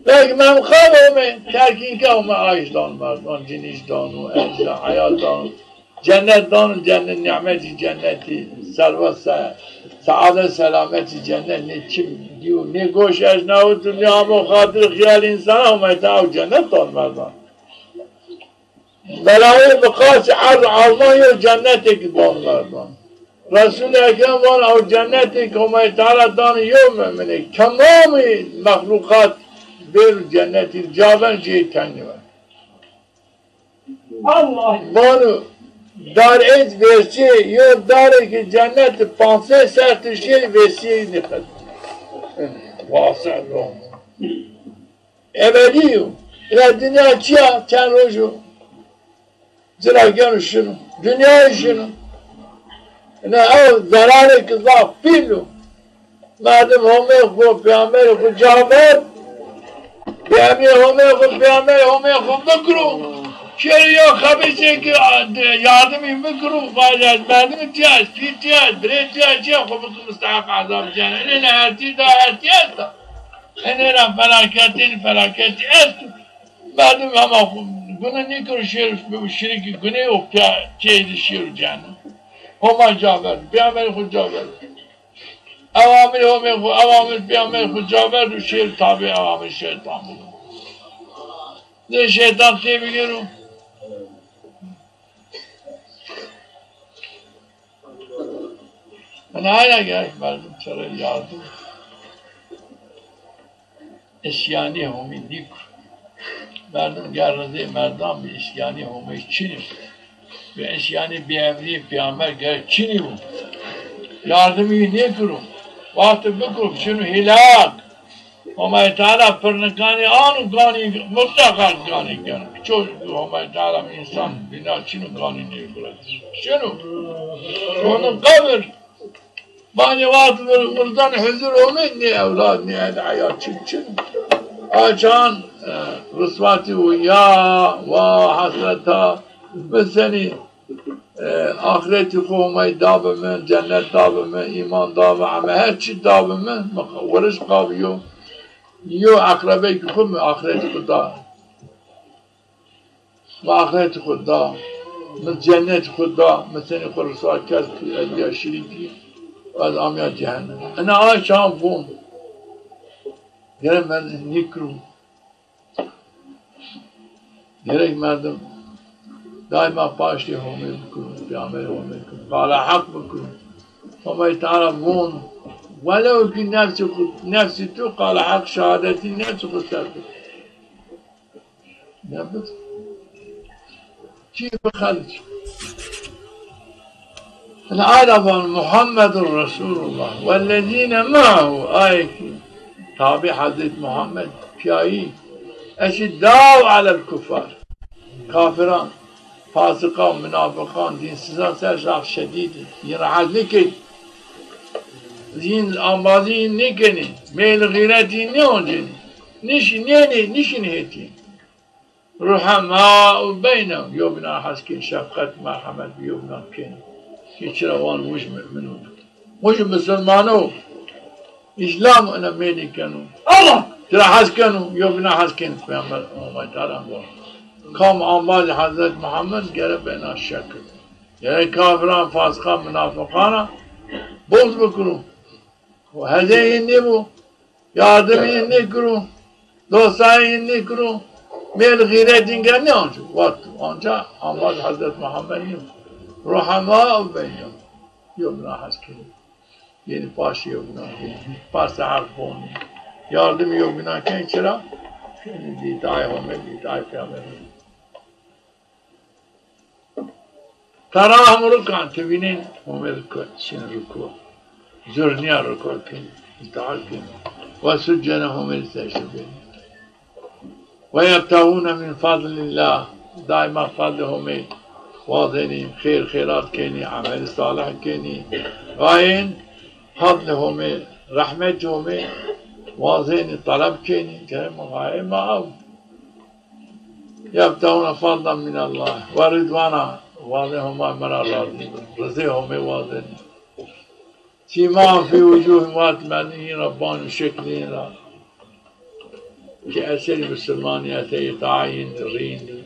Belkî mem xabe Homê, terkîn ke Homay ayş dano merdan, cinîş dano, erza, heyat dano, cennet dano, cennet, nîmetî cennetî, serwet, se-, seadet, selametî cennet, nê çim dîyo, nê goş eşnawo tu, nê amo xatir xiyal însan, Homay Teala cennet dano merdan. Belayê bi qasî erd alman yew cennetêk dano merdan. Resul Ekrem van ew cennetêk Homay Teala dano yew muminêk. Temamî mexluqat bêro cennetî, ca ben jê teng nêbeno. Allah! Vano dar êt vêsîyê, yew darêkê cennetî panc sey serr tu şêrî vêsîyê nêqedî. Wasi dano. Ebedî yo. Ina dinya çi ya? Çend roj o. Ci ra geno şino. Dinyayê şino. Ina ew zerarêk zaf pîl o. Merdim Homê xwu, peyamberê xwu ca ver. Peyamberê Homê xwu, peyamberê Homê xwu bikiro. Şêro yew xebîsêk, a, de, yardimî bikiro. Vajê ez merdimî tîya, pî tîya, birê tîya, çîya xwu bikiro musteheq ezab cehennem. Ina hertî da, hertî esta. Enê ra felaketên felaketî esto. Merdim hema xwu gune nêkero, şêro bibo şirîkî gunê û pîya çêyî de şêro cehennem. Homa ca verdo, peyamberê xwu ca verdo. Ewamir Homê xwu, ewamir peyamberê xwu ca verdo, şêro tabî ewamir şeytan bibo. Zê şeytan têbigêro. Ina ayna gerek merdim çira yardim. Îsyanî Homê nîkir. Merdim ger rizê merdan bi, îsyanî Homê çinî. Bi îsyanî bi emrî peyamber gerek çinî bo. Yardimî nêkiro. Wextê bikiro şino hîlak. Homay Teala pirnikanî ano ganî, mutleqa ganî geno. Ço Homay Teala însan bîna çino ganî nêgureno. Şino. Şono qebir. Bañê wextî mir-, mirdan huzur omê, nê ewlad, nê el eyal çin çin. A çan, e, riswatî û ya, wa hesreta, mi senî, e, axretî xo Homay da bi mi, cennet da bi mi, îman da bi mi, eme her çî da bi mi, mi weriş qabiyo. Yo eqrebeyki xo mi axretî xo da. Mi axretî xo da, mi cennetî xo da, mi tenê xo riswa kerd ki ez bîya şirîkî, ez amîya cehennem. Ina a çan von. Gerek merdim nîkiro. Gerek merdim daîma paştê Homê bikiro, peyamberê Homê bikiro, qala heq bikiro. Homay Teala von, welew ki nefsî xo, nefsî tu qala heq şehadetî nefsî xo ser bikiro. Nebit. Çî bixeliç. Ina ayna van Muhammedun Resulullah wellezîne me'ehu, ayê ki tabî Hezret Muhammed pîyayî, eşiddau alel kuffar. Kafiran, fasiqan, munafiqan, dînsizan ser zaf şedîd in. Yin rehet nêkenî. Yin ambazî yin nêkenî. Meyl xîret yin nêoncenî. Nişî nênê, nişîn hêtî. Ruhemau beynehum, yewbînan hes kên, şefqet, merhemet bi yewbînan kên. Kî çira wan wij mu'min o. Wij musulman o. Îslam ina mênî keno. Allah! Çira hes keno, yewbînan hes kên, Peyxamber Homay Teala gon. Kam ambazî Hezret Muhammed gere bena şekil. Gere kafiran, fasiqan, munafiqan ra buxd bikiro. Û hezê yin nêbo. Yardımı nêkiro, dostayı nêkiro, mêl xîret înge nêanco. Waqt anca amaz Hezret Muhammed nîyo. Ruhema beyno. Yo bina hes kenî. Yeni paşê yo bina kenî. Paşê Heq vonî. Yardım yo bina kenî çira? Kenî dîtayê Homê, dîtayê Peyxamberî. Terahum rukan, ti vînên Homê ruku, şin ruku. Zurnîya ruku kin, îtaat kin. Ve succene Homê sejdî bin. Ve yebtexûne min fadlillah, daîma fadlê Homê wazenî, xêr xêrat kenî, emelî salih kenî. Gayên fadlê Homê, rehmetê Homê wazenî, teleb kenî, kerem gayê ma ew. Yebtexûne fadlen minellah ve ridwana, wazê Homa mi ra razî bi. Rizê Homê wazenî. Sîmahum fî wucûhîm, wextê merdimî hîn ra ban û şeklî hîn ra. Ki eserî musulmanîyetê, îtaayî hîn di, rîyîn di.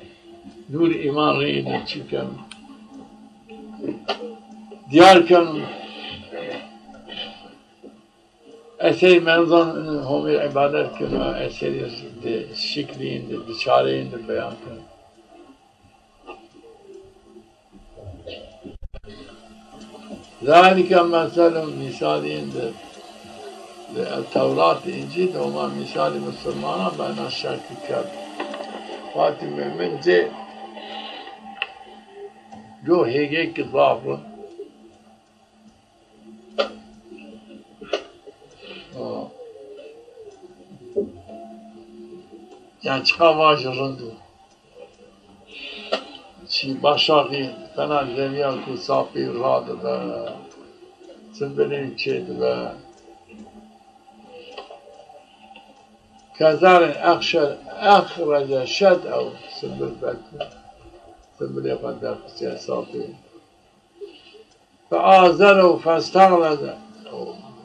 Nûr îman rîyî di çî keno. Dîyar keno. Eserî menzon Homê îbadet keno, eserî di şiklî hîn di, di çareyîn di beyan keno. Zalike meselhum, mîsalî hîn di, di Tewrat, Încîl di, Homa mîsalî musulmanan bena şerkî kerd. Vatî mumin cê yo hêgê ki zaf rind. O. Yanî çiqa vajî rind o. Çî başaxî fena zevîya ku sapî radibe, simbilî çêdibe. Kezerê exşe-, exrece şet'ehu, simbil fekir. Simbilê xo derxistîya sapî. Feazerehu festexleze.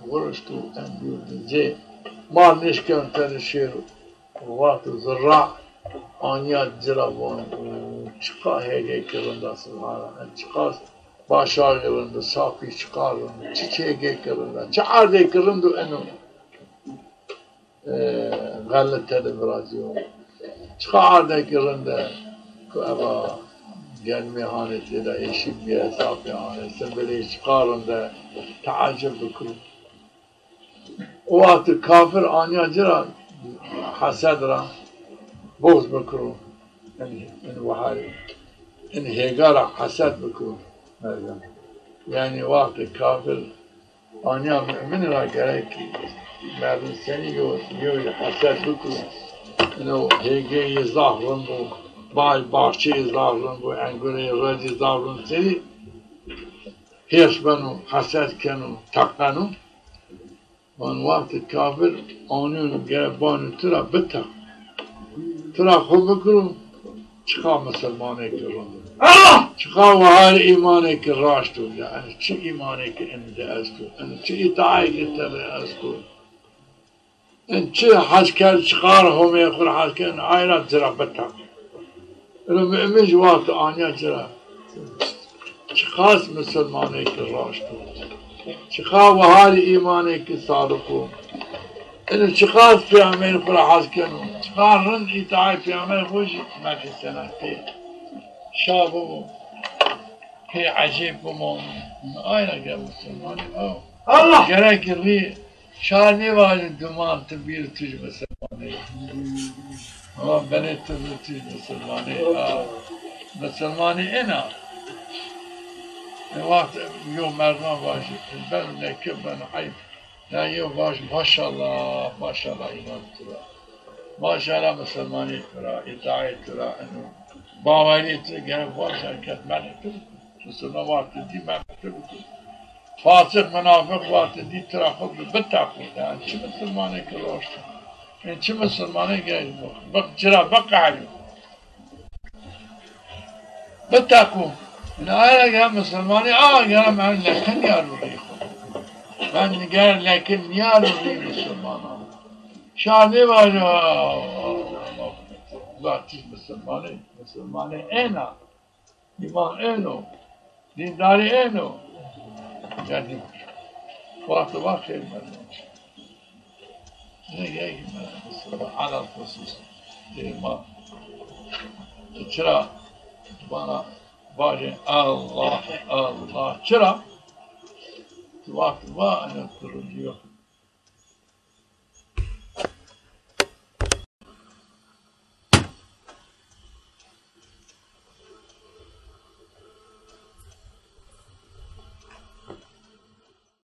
Vurişt û endûr di cê. Mal nêşkeno tenê şêro. Wexto zirra anîya ci ra, vano, çiqa hêgêkî rind a, subhanallah. Çiqas başaxî rind o, sapî çiqa rind o, çi hêgêkî rind a, çi erdêkî rind o eno. E, xelit tede virazîyo. Çiqa erdekî rind e ku eva germê hanê têde, êşî bîye, sapê hanê, simbilê çiqa rind e, teecib bikiro. O wextî kafir anîya ci ra hesed ra, buxz bikiro. In, in wiharî, in hêga ra hesed bikiro. Yanî wextî kafir anîya mumin ra gerek merdim senî yo, yo hesed bikiro. Ino hêgê yê zaf rind bo, bay, baxçeyê zaf rind bo, engurê recî zaf rind, senî hêrs beno, hesed keno, teqeno. Van wextî kafir anîyo gere banî tu ra biteq. Tu ra xo bikiro, çiqa misilmanêkî rind o. Çiqa wiharî îmanêkî raşt o. Yanî çi îmanêkî in de esto, in çi îtaayêkî tede esto. In çi hes kerd, çiqar Homê xwu ra hes kerd, ay ra ci ra biteq. Ino mumin jî wextî anîya ci ra, çiqas misilmanêkî raşt o. Çiqa wiharî îmanêkî sadiq o. Ino çiqas peyxamberî xwu ra hes keno. Çiqas rind îtaayê peyxamberî xwu jî merdim sena pê şa bibo. Pê ecêb bimon. Ay ra gel misilmanî ew. Allah! Gerek rî Şar nêvajin duman tu bîr tuj misilmanê. Ama benê tu bîr tuj misilmanê. Ha. Misilmanê ena. E, wext yo merdiman vajî, ben leke, ben eyb. Ya yo vaj, maşallah, maşallah îman tu ra. Maşallah misilmanê tu ra, îtaayê tu ra, eno. Bawerî tu gere vaj, herket merê tu. Misilman wextê dî merê tu bikir. Fasik, minafiq wextê dî tu ra xwu bi-, biteqo. Yanî çi misilmanêkî raşt o? Yanî çi misilmanêkî bi-, bi-, ci ra biqehelîyo. Biteqo. Yanî aye ra gere misilmanê, a gere men leke nîyaro rî xwu. Men gere leke nîyaro rî misilmanan. Şar nêvajo, a, a, a, a, a, tij misilmanê, misilmanê ena. Îman eno, dîndarî eno. Yanî, wexto va xêr merdim. Nêgeyme mesela alakasız. E, ma, e, çira vana vajê Allah, Allah, çira? Ti vaxt va, ene, tu rindî yok.